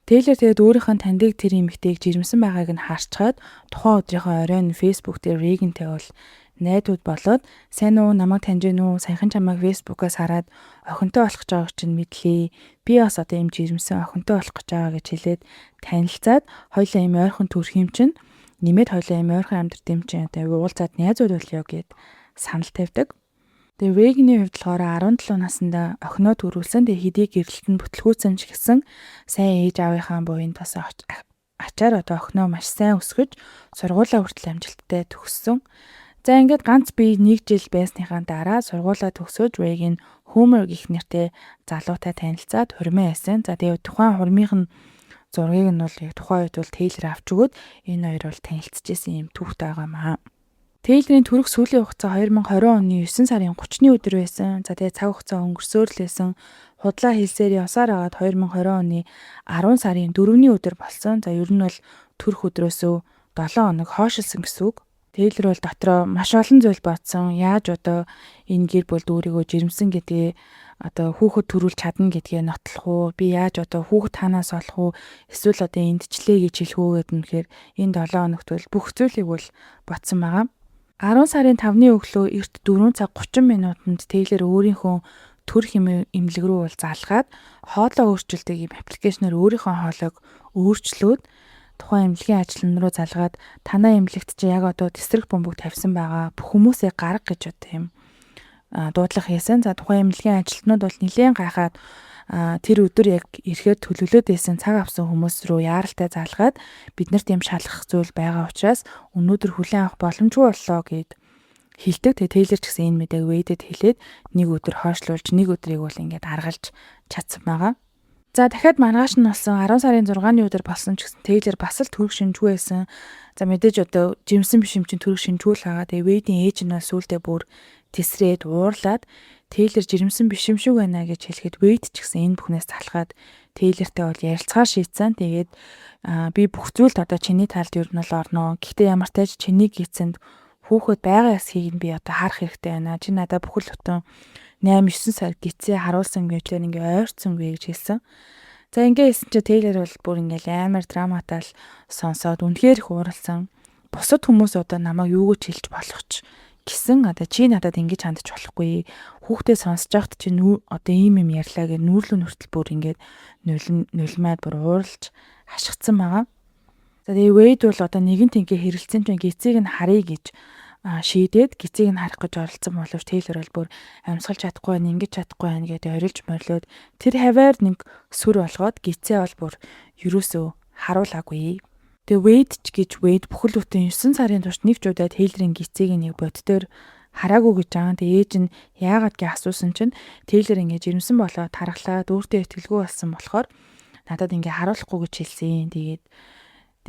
Тейлор тэгээд өөрийнх нь таньдаг тэр эмэгтэйг жирэмсэн байгааг нь харчхаад тухайн өдрийнхөө оройн Facebook дээр Рейгентэй бол найдууд болоод, "Сайн уу, намайг таньж гин үү? Саяхан чамайг Facebook-аас хараад охинтой болох гэж байгааг чинь мэдлээ. Би бас одоо ийм жирэмсэн, охинтой болох гэж байгаа" гэж хэлээд танилцаад, хоёлаа ийм ойрхон төрх юм чинь, нэмээд хоёлаа ийм ойрхон амьдард юм чинь, одоо уулзаад найзууд болёо гэд санал тавьдаг. Тэгээ Рейгны хувьд болохоор 17 наснда охиноо төрүүлсэн. Тэгээ хэдий гэрэлт нь бүтлгүүцэн ч гэсэн сайн ээж аавынхаа буянд бас ачаар одоо охиноо маш сайн өсгөж, сургуулаа хүртэл амжилттай төгссөн. За, ингээд ганц бие нэг жил байсныхаа дараа сургуулаа төгсөөж Рейган Homer гэх нэртэй залуутай танилцаад хурмын айсан. За, тэгээ тухайн хурмынх нь зургийг нь бол яг тухайн үед бол Тейлор авч өгөөд энэ хоёр бол танилцчихсан юм түүхтэй байгаа маа. Тейлорын төрөх сүүлийн хугацаа 2020 оны 9 сарын 30-ны өдөр байсан. За, тэгээ цаг хугацаа өнгөрсөөр л байсан. Худлаа хэлсээр явсаар хагаад 2020 оны 10 сарын 4-ний өдөр болсон. За, ер нь бол төрөх өдрөөсөө 7 хоног хойшилсан гэсэн үг. Тейлор бол дотроо маш олон зүйл бодсон. Яаж одоо энэ гэр бүлд өөрийгөө жирэмсэн гэдгээ, одоо хүүхэд төрүүлж чадна гэдгээ нотлох уу? Би яаж одоо хүүхэд танаас олох уу? Эсвэл одоо эндчлээ гэж хэлэх үү гэдэг нь, тэгэхээр энэ 7 хоногт бол бүх зүйлийг бол бодсон байгаа. 10 сарын 5-ны өглөө эрт 4 цаг 30 минутанд Тейлор өөрийнхөө төрөх эмнэлэг рүү бол залгаад, хоолой өөрчилдөг юм application ээр өөрийнхөө хоолойг өөрчлөөд, тухайн эмнэлгийн ажилтан руу залгаад, "Танай эмнэлэгт чи яг одоо тэсрэх бөмбөг тавьсан байгаа. Бүх хүмүүсээ гарга" гэж одоо юм дуудлага хийсэн. За, тухайн эмнэлгийн ажилтнууд бол нэлээд гайхаад, тэр өдөр яг ирэхээр төлөвлөөд байсан цаг авсан хүмүүс рүү яаралтай залгаад, "Биднэрт юм шалгах зүйл байгаа учраас өнөөдөр хүлээн авах боломжгүй боллоо" гэд хэлдэг. Тэгээ Тейлор ч гэсэн энэ мэдээг Вейдэд хэлээд нэг өдөр хойшлуулж, нэг өдрийг бол ингээд аргалж чадсан байгаа. За, дахиад маргааш нь болсон 10 сарын 6-ны өдөр болсон ч гэсэн Тейлор бас л төрөх шинжгүй байсан. За, мэдээж одоо жирэмсэн биш юм чинь төрөх шинжгүй л байгаа. Тэгээ Вейдийн ээж нь бол сүүлдээ бүр тэсрээд уурлаад, Тейлор жирэмсэн биш юм шиг байна гэж хэлэхэд Вейд ч гэсэн энэ бүхнээс залхаад Тейлортэй бол ярилцахаар шийдсэн. Тэгээд "Би бүх зүйлд одоо чиний талд ер нь бол орноо. Гэхдээ ямар ч тач чиний гидсэнд хүүхэд байгаа эсхийг нь би одоо харах хэрэгтэй байна. Чи надад бүхэл бүтэн 8 9 сар гидсээ харуулсан гэж ингээ ойрцсонгүй" гэж хэлсэн. За, ингээ хэлсэн чи Тейлор бол бүр ингээл амар драматай л сонсоод үнэхээр их ууралсан. "Бусад хүмүүс одоо намайг юу гэж хэлж болох ч гэсэн одоо чи надад ингэж хандаж болохгүй. Хүүхдээ сонсож байхад чи одоо ийм юм ярьлаа" гэж нүүрлэн хүртэл бүр ингээд нулимаад, бүр ууралж хашгицсан байгаа. За, тэгээ Вейд бол одоо нэгэн тэнхээ хэрэлцэн чинь гидсийг нь харъя гэж шийдээд гидсийг нь харах гэж оролцсон боловч Тейлор бол бүр амьсгалж чадахгүй байна, ингэж чадахгүй байна гэдэг орилж морилоод тэр хаваар нэг сүр болгоод гидсээ бол бүр ерөөсөө харуулаагүй. Тэгээ Вейд ч гэж Вейд бүхэл бүтэн 9 сарын турш нэг ч удаа Тейлорын гидсийг нэг боддоор хараагүй гэж байгаа. Тэгээ ээж нь яагаад гэж асуусан чинь Тейлор ингэж жирэмсэн болоод тархлаад өөртөө итгэлгүй болсон болохоор надад ингээ харуулахгүй гэж хэлсэн. Тэгээд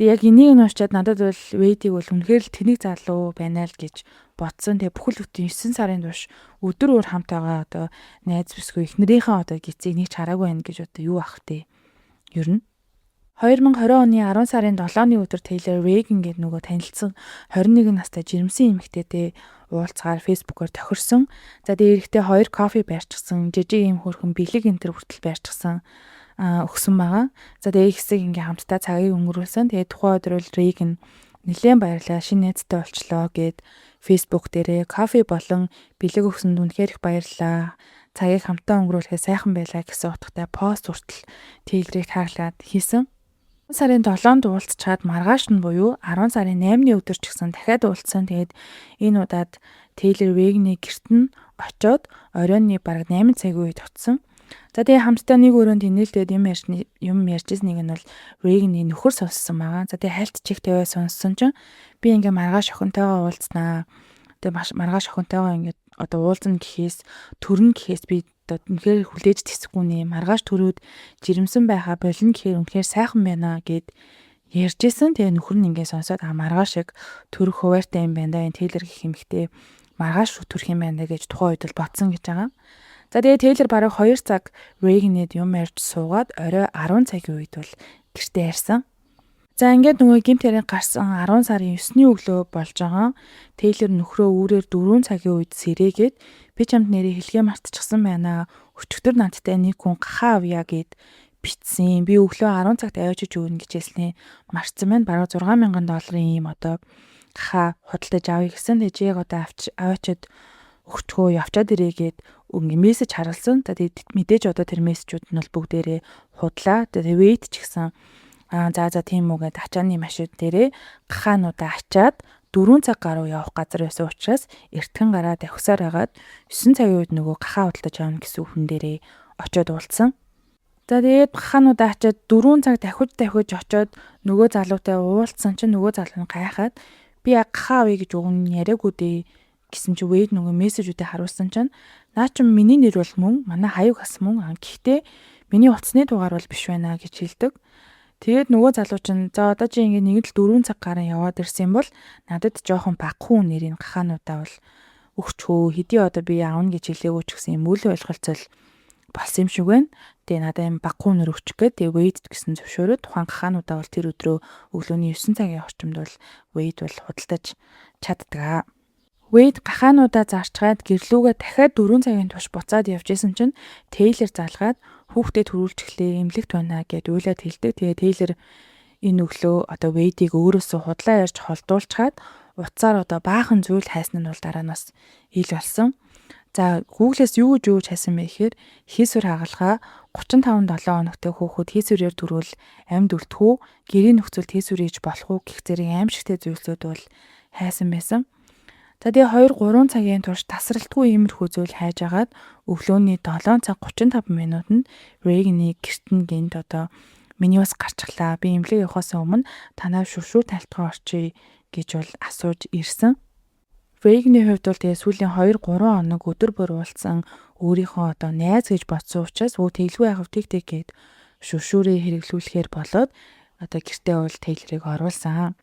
Тэгээ яг энийг нь уншчаад надад бол Вейдийг бол үнэхээр л тэнэг залуу байна л гэж бодсон. Тэгээ бүхэл бүтэн 9 сарын турш өдөр бүр хамт байгаа одоо найз бүсгүй эхнэрийнхээ одоо гидсийг нэг ч хараагүй байна гэж одоо юу ах вэ? Ер нь 2020 оны 10 сарын 7-ны өдөр Тейлор Рейган гэдэг нөгөө танилцсан 21 настай жирэмсэн эмэгтэйтэй уулзгаар Facebook-оор тохирсон. За, тэгээ эрэхтэй хоёр кофе байрчсан, жижиг юм хөрхөн бэлэг энэ төр хүртэл байрчсан, өгсөн байгаа. За, тэгээ хэсэг ингээ хамтдаа цагийг өнгөрүүлсэн. Тэгээ тухайн өдөр бол Рейган "Нилээн баярлаа, шинэ найзтай болчлоо" гэд Facebook дээрээ кофе болон бэлэг өгсөнд үнэхээр их баярлалаа. Цагийг хамтдаа өнгөрүүлэхэд сайхан байлаа гэсэн утгатай пост хүртэл Тейлорыг tag лаад хийсэн. Сарын 7-нд уулзчаад маргааш нь буюу 10 сарын 8-ны өдөр ч гэсэн дахиад уулзсан. Тэгээд энэ удаад Тейлор Рейганы гэрт нь очоод оройн бараг 8 цагийн үед очсон. За, тэгээ хамтдаа нэг өрөөнд инээлдээд юм ярьжсэн. Нэг нь бол Рейганы нөхөр сонссон байгаа. За, тэгээ хальт чих тавиа сонссон чинь би ингээ маргааш охинтойгоо уулзнаа. Тэгээ маргааш охинтойгоо ингээ одоо уулзна гэхээс, төрнө гэхээс би одоо үнэхээр хүлээж тэсэхгүй нэ. Маргааш төрөөд жирэмсэн байхаа болно гэхээр үнэхээр сайхан байна гэд ярьжсэн. Тэгээ нөхөр нь ингээ сонсоод, а, маргааш яг төрөх хуваартай юм байна да. Энэ Тейлор гэх эмэгтэй маргааш төрөх юм байна гэж тухайн үед л бодсон гэж байгаа. За, тэгээ Тейлор бараг 2 цаг Рейганэд юм ярьж суугаад орой 10 цагийн үед бол гэртээ ярьсан. За, ингээд нөгөө гэмт хэрэг гарсан 10 сарын 9-ний өглөө болж байгаа. Тейлор нөхрөө үүрээр 4 цагийн үед сэрээгээд, би чамд нэрээ хэлгээ мартчихсан байна. Өчигдөр надтай нэг хүн гахаа авъя гэд бичсэн. Би өглөө 10 цагт авчиж өгнө гэж хэлснээ мартсан байна. Бараг 6000 долларын ийм одоо гахаа худалдаж авъя гэсэн. Тэгээ чи яг одоо аваачаад өгчхөө, явчаад ирээгээд ингээ мессеж харуулсан. За, тэгээд мэдээж одоо тэр мессежүүд нь бол бүгдээрээ худлаа. Тэгээд Wade ч гэсэн аа, за за, тийм үү гэд ачааны машин дээрээ гахаануудаа ачаад 4 цаг гаруй явах газар байсан учраас эртхэн гараад явхсаар хагаад 9 цагийн үед нөгөө гахаа худалдаж авна гэсэн хүн дээрээ очиод уулзсан. За, тэгээд гахаануудаа ачаад 4 цаг давхиж давхиж очиод нөгөө залуутай уулзсан чинь нөгөө залуу нь гайхаад, би яг гахаа авъя гэж өгн яриаггүй дээ гэсэн чи Wade нөгөө мессежүүдээ харуулсан чинь наа чи миний нэр бол мөн, манай хаяг бас мөн, гэхдээ миний утасны дугаар бол биш байна гэж хэлдэг. Тэгээд нөгөө залуу чинь, за, одоо чи ингээ нэг л 4 цаг гарan яваад ирсэн бол надад жоохон баггүй нэрийн гахаануудаа бол өгчхөө, хэдий одоо би аавна гэж хэлээгүй ч гэсэн юм үл ойлголцол болсон юм шиг байна. Тэгээ надад юм баггүй нэр өгчих гээд тэгээ Wade гэсэн зөвшөөрөөд тухайн гахаануудаа бол тэр өдрөө өглөөний 9 цагийн орчимд бол Wade бол худалдаж чаддаг. Wade гахаануудаа зарчгаад гэрлүүгээ дахиад 4 цагийн турш буцаад явж исэн чинь Тейлор залгаад хүүхдээ төрүүлчихлээ, эмнэлэгт байна гэд уйлаад хэлдэг. Тэгээ Тейлор энэ өглөө одоо Wade-ийг өөрөөсөө худлаа ярьж холдуулчаад утсаар одоо баахан зүйл хайсан нь бол дараа нь бас ил болсон. За, Google-ээс юу гэж юу гэж хайсан бэ гэхээр хийсвэр хагалгаа 35 7 хоногтой хүүхэд хийсвэрээр төрвөл амьд үлдэх үү, гэрийн нөхцөлд хийсвэр хийж болох уу гэх зэрэг аимшигтэй зүйлсүүд бол хайсан байсан. За, тэгээ 2 3 цагийн турш тасралтгүй иймэрхүү зүйл хайж агаад өглөөний 7 цаг 35 минутанд Рейганы гэрт нь гинт одоо миний бас гарчглаа. Би эмнэлэг явахаас өмнө танаа шүршүүр тайлтгаа орчие гэж бол асууж ирсэн. Рейганы хувьд бол тэгээ сүүлийн 2 3 хоног өдөр бүр уулзсан өөрийнхөө одоо найз гэж бодсон учраас өө, тэглгүй яхав, тэг тэг гээд шүршүүрээ хэрэглүүлэхээр болоод одоо гэртээ бол Тейлорыг оруулсан.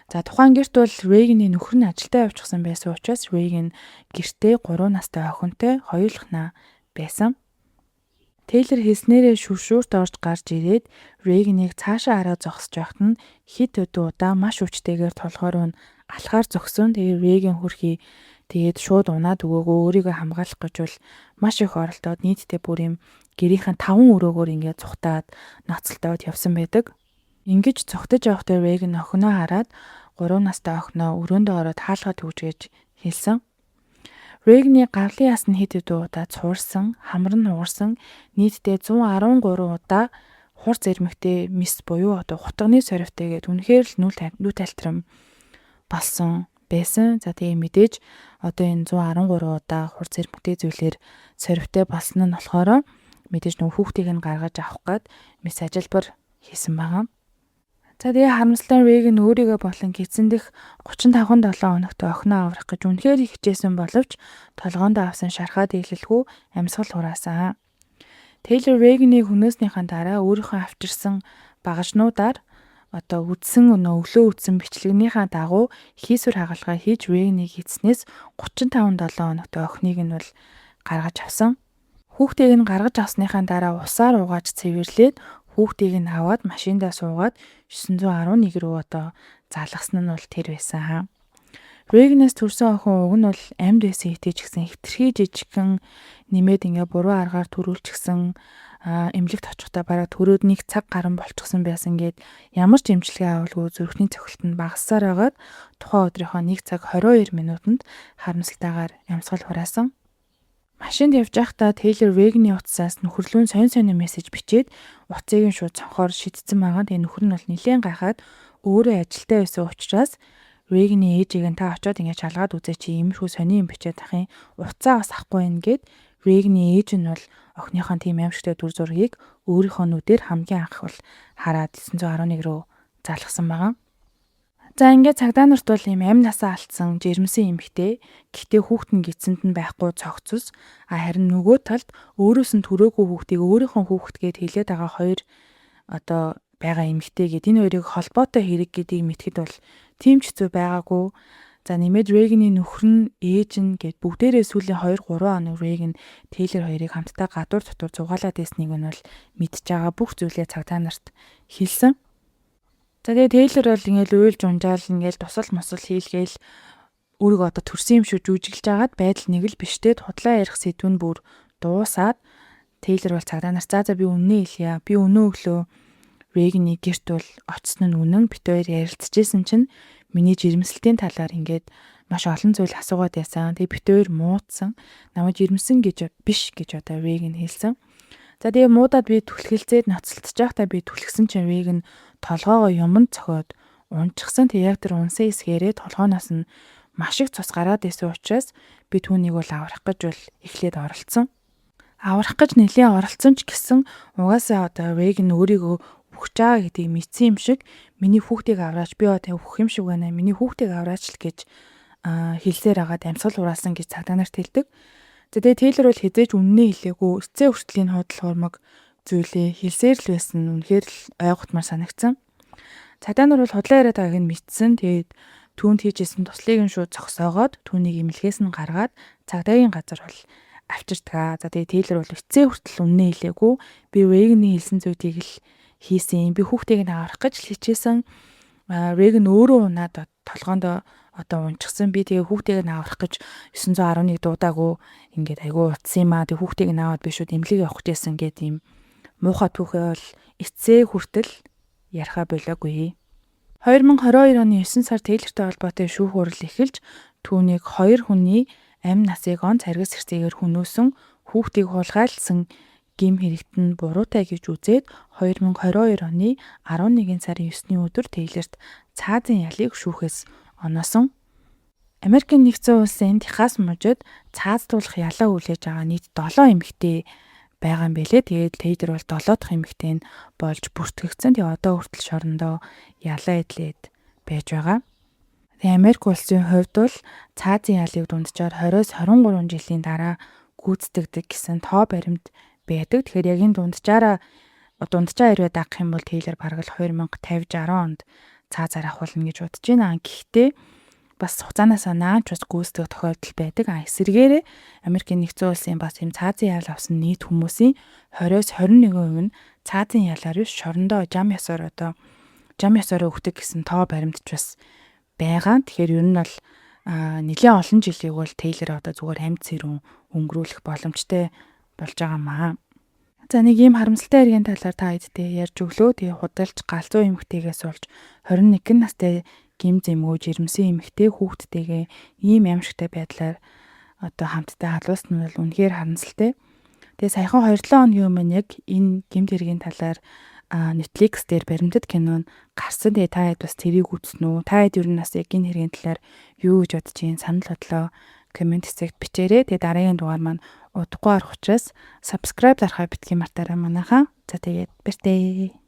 За, тухайн гэрт бол Рейганы нөхөр нь ажилдаа явчихсан байсан учраас Рейган гэртээ 3 настай охинтой хоёулахнаа байсан. Тейлор хэлснээрээ шүршүүрт орж гарч ирээд Рейганыг цаашаа хараа зогсож байхад нь хэд хэдэн удаа маш хүчтэйгээр толгой руу нь алхаар зогсон. Тэгээ Рейган хөрхий тэгээд шууд унаад өгөөгөө өөрийгөө хамгаалах гэж бол маш их оролдоод нийтдээ бүр юм гэрийнхэн 5 өрөөгөөр ингээд цухтаад ноцолтоод явсан байдаг. Ингэж цугтаж явахдаа Рейган охиноо хараад 3 настай охиноо өрөөндөө ороод хаалгаа түгж гэж хэлсэн. Рейганы гавлын яс нь хэд хэдэн удаа цуурсан, хамар нь хугарсан, нийтдээ 113 удаа хурц ирмэгтэй мис буюу одоо хутганы сорвитой гээд үнэхээр л нүл тальтрам болсон байсан. За, тэгээ мэдээж одоо энэ 113 удаа хурц ирмэгтэй зүйлээр сорвитой болсон нь болохоор мэдээж нөгөө хүүхдийг нь гаргаж авах гээд мис ажилбар хийсэн байгаа. За, тэгээ харамсалтай нь Рейган өөрийгөө болон гидсэн дэх 35 7 хоногтой охиноо аврах гэж үнэхээр их хичээсэн боловч толгоондоо авсан шархаа дийлэлгүй амьсгал хураасан. Тейлор Рейганыг хөнөөснийхаа дараа өөрийнхөө авчирсан багажнуудаар одоо үдсэн өнөө өглөө үдсэн бичлэгнийхаа дагуу хийсвэр хагалгаа хийж Рейганыг хийснээс 35 7 хоногтой охиныг нь бол гаргаж авсан. Хүүхдийг нь гаргаж авсныхаа дараа усаар угааж цэвэрлээд хүүхдийг нь аваад машиндаа суугаад 911 рүү одоо залгасан нь бол тэр байсан. Рейганаас төрсэн охин уг нь бол амьд байсан хэдий ч гэсэн хэтэрхий жижигхэн нэмээд ингээ буруу аргаар төрүүлчихсэн, эмнэлэгт очихдоо бараг төрөөд нэг цаг гарan болчихсон байсан гээд ямар ч эмчилгээ авалгүй зүрхний цохилт нь багассаар байгаад тухайн өдрийнхөө 1 цаг 22 минутанд харамсалтайгаар амьсгал хураасан. Машинд явж байхдаа Тейлор Рейганы утсаас нөхөрлүүн сонь сонин мессеж бичээд утсыг нь шууд цонхоор шидсэн байгаа. Тэгээ нөхөр нь бол нэлээд гайхаад өөрөө ажилдаа байсан учраас Рейганы ээжийг нь та очиод ингэж шалгаад үзээ чи иймэрхүү сони юм бичээд ах юм утсаа бас авахгүй юм гээд Рейганы ээж нь бол охиныхоо тийм аимшигтай дүр зургийг өөрийнхөө нүдээр хамгийн анх бол хараад 911 рүү залгасан байгаа. За ингээд цагдаа нарт бол ийм амь насаа алдсан жирэмсэн эмэгтэй гэхдээ хүүхэд нь гидсэнд нь байхгүй цогцос харин нөгөө талд өөрөөс нь төрөөгүй хүүхдийг өөрийнхөө хүүхэд гээд хэлээд байгаа хоёр одоо байгаа эмэгтэй гээд энэ хоёрыг холбоотой хэрэг гэдгийг мэтгэд бол тийм ч хэцүү байгаагүй. За нэмээд Рейганы нөхөр нь ээж нь гээд бүгдээрээ сүүлийн 2 3 хоног Рейган Тейлор хоёрыг хамтдаа гадуур дотор зугаалаад байсныг нь бол мэдж байгаа бүх зүйлээ цагдаа нарт хэлсэн. За тэгээ Тейлор бол ингээл уйлж унжаал ингээл тусал мусал хийлгээл өөрийгөө одоо төрсөн юм шиг жүжиглж агаад байдал нэг л биштэй худлаа ярих сэдв нь бүр дуусаад Тейлор бол цагдаа нар за би үннээ хэлье. Би өнөө өглөө Рейганы гэрт бол очсон нь үнэн бит хоёр ярилцчихсэн чинь миний жирэмслэлтийн талаар ингээд маш олон зүйл асуугаад байсан. Тэгээ бит хоёр муудсан. Намайг жирэмсэн гэж биш гэж одоо Рейган хэлсэн. За тэгээ муудаад би түлхэлцээд ноцолдож байхдаа би түлхсэн чинь Рейган толгоогоо юмд цохиод унчихсан. Тэг яг тэр унсан хэсгээрээ толгооноос нь маш их цус гараад исэн учраас би түүнийг бол аврах гэж бол эхлээд оролцсон. Аврах гэж нэлээд оролцсон ч гэсэн угаасаа одоо Рейган өөрийгөө үхэж байгаа гэдгийг мэдсэн юм шиг миний хүүхдийг авраач би одоо үхэх юм шиг байна. Миний хүүхдийг авраач л гэж хэлсээр агаад амьсгал хураасан гэж цагдаа нарт хэлдэг. За тэгээ Тейлор бол хэзээ ч үннээ хэлээгүй эцсийн хүртлийн худал хуурмаг зүйлээ хэлсээр л байсан. Үнэхээр л ойготмар санагдсан. Цагдаа нар бол худлаа яриад байгааг нь мэдсэн. Тэгээд түүнд хийжсэн туслыг нь шууд зогсоогоод түүнийг эмнэлгээс нь гаргаад цагдаагийн газар бол авчирдаг. За тэгээ Тейлор бол эцсийн хүртэл үннээ хэлээгүй. Би Рейганы хэлсэн зүйлийг л хийсэн. Би хүүхдийг нь аврах гэж л хичээсэн. Рейган өөрөө унаад толгоонд одоо унчихсан. Би тэгээ хүүхдийг нь аврах гэж 911 дуудаагүй ингээд айгүй утсан юм аа. Тэгээ хүүхдийг нь аваад би шууд эмнэлэг явах гэжсэн гэдэг юм муухай түүхээ бол эцсээ хүртэл яриха болоогүй. 2022 оны 9 сар Тейлортой холбоотой шүүх хурал эхэлж түүнийг хоёр хүний амь насыг он царгис хэрцээгээр хөнөөсөн хүүхдийг хулгайлсан гэм хэрэгт нь буруутай гэж үзээд 2022 оны 11 сарын 9-ний өдөр Тейлорт цаазын ялыг шүүхээс оноосон. Америкийн нэгдсэн улсын Техас мужид цаазлуулах ялаа хүлээж байгаа нийт 7 эмэгтэй байгаа юм билээ. Тэгээд Тейлор бол 7 дахь эмэгтэй нь болж бүртгэгдсэн. Тэгээ одоо хүртэл шорондоо ялаа идлээд байж байгаа. Тэгээ Америк улсын хувьд бол цаазын ялыг дунджаар 20-с 23 жилийн дараа гүйцэтгэдэг гэсэн тоо баримт байдаг. Тэгэхээр яг энэ дунджаараа хэрвээ дагах юм бол Тейлор бараг л 2050 60 онд цаазаар авахулна гэж бодож байна. Гэхдээ бас хугацаанаасаа наанч бас гүйцэтгэх тохиолдол байдаг. Эсвэргээрээ Америкийн нэгдсэн улсын бас ийм цаазын ял авсан нийт хүмүүсийн 20-с 21% нь цаазын ялаар биш шорондоо жам ёсоор одоо жам ёсоор өгдөг гэсэн тоо баримтч бас байгаа. Тэгэхээр ер нь бол нэлээд олон жилийг бол Тейлор одоо зүгээр амьд сэрүүн өнгөрүүлэх боломжтой болж байгаа маа. За нэг ийм харамсалтай хэргийн талаар та хэдтэй ярьж өглөө. Тэгээ худалч галзуу эмэгтэйгээс болж 21 настай гим зэмгүй жирэмсэн эмэгтэй хүүхдтэйгээ ийм аимшигтай байдлаар одоо хамтдаа халуулсан нь бол үнэхээр харамсалтай. Тэгээ саяхан 2-7 хоногийн өмнө яг энэ гэмт хэргийн талаар Netflix дээр баримтат кино нь гарсан. Тэгээ та хэд бас тэрийг үзсэн үү? Та хэд ер нь бас яг энэ хэргийн талаар юу гэж бодож байна? Санал бодлоо коммент хэсэгт бичээрэй. Тэгээ дараагийн дугаар маань удахгүй орох учраас subscribe дарахаа битгий мартаарай манайхаа. За тэгээд баяртай.